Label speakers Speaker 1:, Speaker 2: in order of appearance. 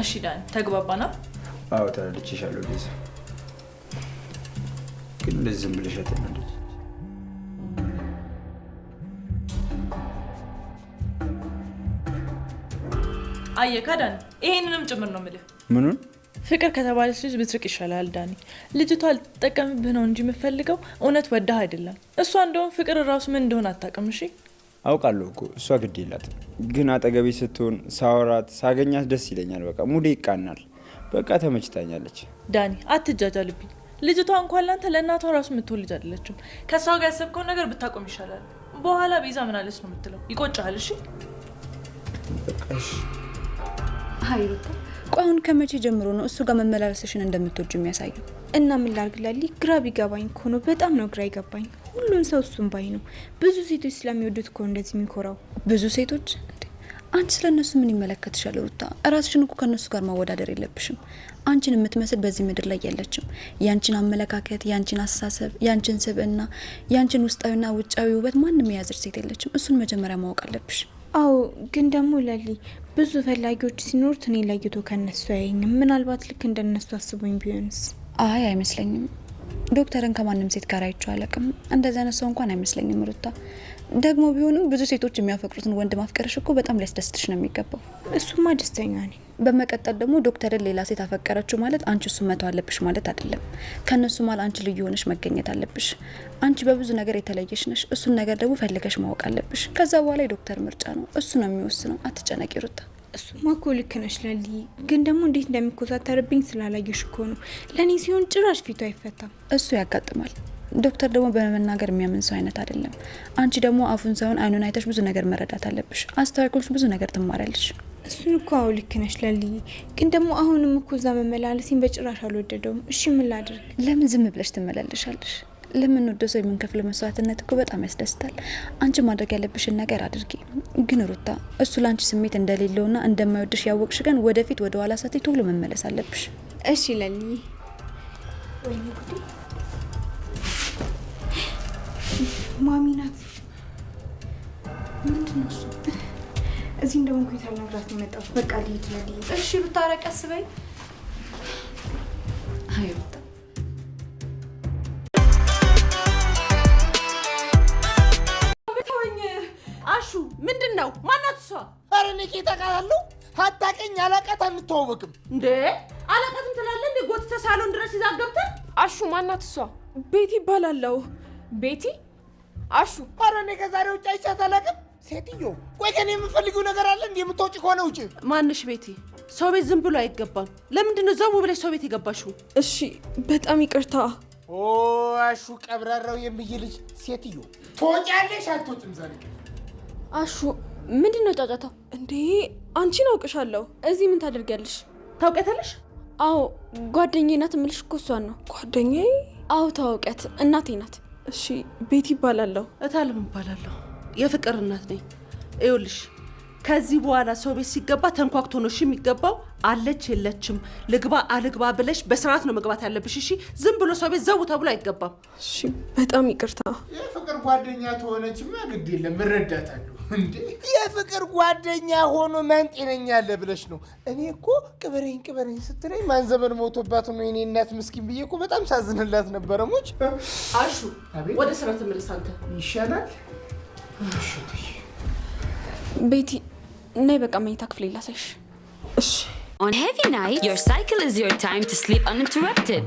Speaker 1: እሺ ዳኒ፣ ተግባባና?
Speaker 2: አዎ ተረድቼሻለሁ ቤዛ። ግን እንደዚህ ዝም ብለሽ አትናደጂ።
Speaker 1: አየካ ዳኒ፣ ይሄንንም ጭምር ነው የምልህ።
Speaker 2: ምኑን?
Speaker 1: ፍቅር ከተባለች ልጅ ብትርቅ ይሻላል ዳኒ። ልጅቷ ልትጠቀምብህ ነው እንጂ የምፈልገው እውነት ወዳህ አይደለም። እሷ እንደውም ፍቅር እራሱ ምን እንደሆነ አታውቅም። እሺ።
Speaker 2: አውቃለሁ እኮ እሷ ግድ የላትም፣ ግን አጠገቤ ስትሆን ሳወራት ሳገኛት ደስ ይለኛል። በቃ ሙዴ ይቃናል። በቃ ተመችታኛለች።
Speaker 1: ዳኒ አትጃጃልብኝ። ልጅቷ እንኳን ላንተ ለእናቷ ራሱ የምትሆን ልጅ አይደለችም። ከእሷ ጋር ያሰብከውን ነገር ብታቆም ይሻላል። በኋላ ቤዛ ምን አለች ነው የምትለው። ይቆጭሃል። እሺ።
Speaker 2: በቃ እሺ።
Speaker 3: አይ ሩታ፣ ቆይ አሁን ከመቼ ጀምሮ ነው እሱ ጋር መመላለስሽን እንደምትወጂው የሚያሳየው?
Speaker 4: እና ምን ላድርግ ላሊ፣ ግራ ቢገባኝ እኮ ነው። በጣም ነው ግራ ይገባኝ። ሁሉም ሰው እሱን ባይ ነው። ብዙ ሴቶች ስለሚወዱት እኮ እንደዚህ የሚኮራው።
Speaker 3: ብዙ ሴቶች እንዴ? አንቺ ስለ እነሱ ምን ይመለከትሻል ሩታ? ራስሽን እኮ ከእነሱ ጋር ማወዳደር የለብሽም። አንቺን የምትመስል በዚህ ምድር ላይ የለችም። ያንቺን አመለካከት፣ ያንቺን አስተሳሰብ፣ ያንቺን ስብዕና፣ ያንቺን ውስጣዊና ውጫዊ ውበት ማንም የያዘች ሴት የለችም። እሱን መጀመሪያ ማወቅ አለብሽ።
Speaker 4: አዎ፣ ግን ደግሞ ለሊ ብዙ ፈላጊዎች ሲኖሩት እኔ ለይቶ ከነሱ አያየኝም። ምናልባት ልክ እንደነሱ አስቦኝ ቢሆንስ?
Speaker 3: አይ አይመስለኝም። ዶክተርን ከማንም ሴት ጋር አይቼው አላውቅም። እንደዚህ አይነት ሰው እንኳን አይመስለኝም ሩታ። ደግሞ ቢሆንም ብዙ ሴቶች የሚያፈቅሩትን ወንድ ማፍቀርሽ እኮ በጣም ሊያስደስትሽ ነው የሚገባው።
Speaker 4: እሱማ ደስተኛ ነኝ።
Speaker 3: በመቀጠል ደግሞ ዶክተርን ሌላ ሴት አፈቀረችው ማለት አንቺ እሱ መተው አለብሽ ማለት አይደለም። ከእነሱ መሀል አንቺ ልዩ ሆነሽ መገኘት አለብሽ። አንቺ በብዙ ነገር የተለየሽ ነሽ። እሱን ነገር ደግሞ ፈልገሽ ማወቅ አለብሽ። ከዛ በኋላ የዶክተር ምርጫ ነው፣ እሱ ነው የሚወስነው። አትጨነቂ ሩታ።
Speaker 4: እሱማ እኮ ልክ ነሽ ለሊ፣ ግን ደግሞ እንዴት እንደሚኮሳተርብኝ ስላላየሽ እኮ ነው። ለእኔ ሲሆን ጭራሽ ፊቱ አይፈታም።
Speaker 3: እሱ ያጋጥማል። ዶክተር ደግሞ በመናገር የሚያምን ሰው አይነት አይደለም። አንቺ ደግሞ አፉን ሳይሆን አይኑን አይተሽ ብዙ ነገር መረዳት አለብሽ። አስተዋይ ከሆንሽ ብዙ ነገር ትማሪያለሽ።
Speaker 4: እሱን እኮ አዎ ልክ ነሽ ለሊ፣ ግን ደግሞ አሁንም እኮ እዛ መመላለሴን በጭራሽ አልወደደውም። እሺ ምን ላድርግ?
Speaker 3: ለምን ዝም ብለሽ ትመላለሻለሽ? ለምንወደው ሰው የምንከፍለው መስዋዕትነት እኮ በጣም ያስደስታል። አንቺ ማድረግ ያለብሽን ነገር አድርጊ። ግን ሩታ፣ እሱ ለአንቺ ስሜት እንደሌለውና እንደማይወድሽ ያወቅሽ ቀን ወደፊት ወደ ኋላ ሳትይ ቶሎ መመለስ አለብሽ።
Speaker 4: እሺ ለሊ። ወይኔ ጉዴ፣ ማሚ ናት።
Speaker 3: ምንድን ነው እሱ?
Speaker 4: እዚህ እንደሆንኩኝ ሳልነግራት ነው የመጣሁት። በቃ ልሂድ ለሊ።
Speaker 1: እሺ ሩታ፣ ኧረ ቀስ በይ።
Speaker 3: አይ ሩታ።
Speaker 5: ተወኝ አሹ፣ ምንድን ነው? ማናት እሷ?
Speaker 6: ኧረ እኔ ኬት አውቃታለሁ? አታውቀኝ፣ አላውቃት፣ አንተዋወቅም።
Speaker 5: እንዴ አላውቃትም ትላለህ እንዴ? ጎትተህ ሳሎን ድረስ ይዛ ገብተህ።
Speaker 7: አሹ ማናት እሷ? ቤቲ ይባላለው። ቤቲ? አሹ።
Speaker 6: ኧረ እኔ ከዛሬ ውጭ አይቻት አላውቅም። ሴትዮ ቆይ ከእኔ የምፈልጊው ነገር አለ እንዴ? የምትወጪ ከሆነ ውጪ።
Speaker 5: ማንሽ ቤቲ? ሰው ቤት ዝም ብሎ አይገባም። ለምንድን ነው ዘው ብለሽ ሰው ቤት የገባሽው?
Speaker 7: እሺ በጣም ይቅርታ።
Speaker 6: ኦ አሹ ቀብራራው የምዬ ልጅ። ሴትዮ ትወጫለሽ አትወጭም? ዛሬ ቀን
Speaker 7: አሹ ምንድን ነው ጫጫታው? እንዴ አንቺን አውቅሻለሁ። እዚህ ምን ታደርጊያለሽ?
Speaker 5: ታውቂያታለሽ?
Speaker 7: አዎ ጓደኛዬ ናት እምልሽ እኮ እሷን ነው። ጓደኛዬ? አዎ ታውቂያት፣ እናቴ ናት። እሺ ቤቲ ይባላለሁ።
Speaker 5: እታለም እባላለሁ። የፍቅር እናት ነኝ። ይኸውልሽ ከዚህ በኋላ ሰው ቤት ሲገባ ተንኳክቶ ነው እሺ የሚገባው። አለች የለችም፣ ልግባ አልግባ ብለሽ በስርዓት ነው መግባት ያለብሽ። እሺ ዝም ብሎ ሰው ቤት ዘው ተብሎ አይገባም።
Speaker 7: እሺ በጣም ይቅርታ።
Speaker 6: የፍቅር ጓደኛ ተሆነችማ ግድ የለም እረዳታለሁ። እንዴ የፍቅር ጓደኛ ሆኖ ማን ጤነኛ አለ ብለሽ ነው? እኔ እኮ ቅበረኝ ቅበረኝ ስትለኝ ማን ዘመን ሞቶባት ነው የኔ እናት ምስኪን ብዬ እኮ በጣም ሳዝንላት ነበረ። ሞች
Speaker 5: አሹ ወደ ስራ ተመለስ አንተ።
Speaker 6: ይሻላል።
Speaker 7: ቤቲ ነይ በቃ መኝታ ክፍሌ ላሳይሽ። እሺ።
Speaker 8: On heavy night, your cycle is your time to sleep uninterrupted.